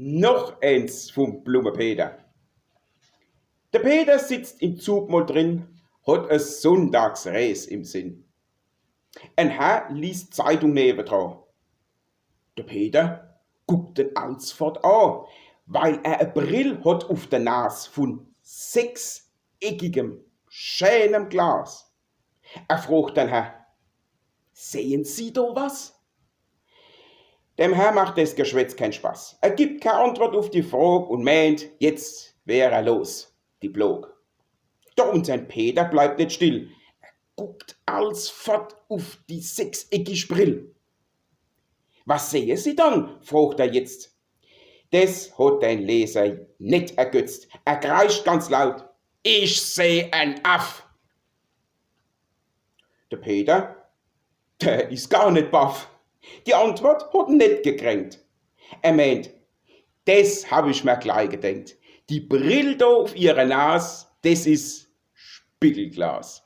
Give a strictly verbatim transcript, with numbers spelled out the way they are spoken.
Noch eens vum Blummepeter. De Peter sitzt im Zug mol drin, hot e Sunndagsrees im Sinn. En Herr liest Zeitung newedra. De Peter guckt en alsfort a, weil er e Brill hot uf de Nas vun sechseckigem, schänem Glas. Er frogt den Herr: „Sehen Sie do was?“ Dem Herr macht des Geschwätz keen Spaß. Er gibt kee Antwort uf die Frog un meent, jetzt wär er los, die Plog. Doch unsern Peter bleibt net still. Er guckt alsfort uf die sechseckig Brill. „Was sehen Sie dann?“, frogt er jetzt. Des hot den Leser net ergötzt. Er kreischt ganz laut: „Ich seh en Aff!“ De Peter, der is gar net baff. Die Antwort hot en net gekränkt. Er meent: „Des hab ich mer glei gedenkt. Die Brill do uf Ihrer Nas, des is Spiegelglas.“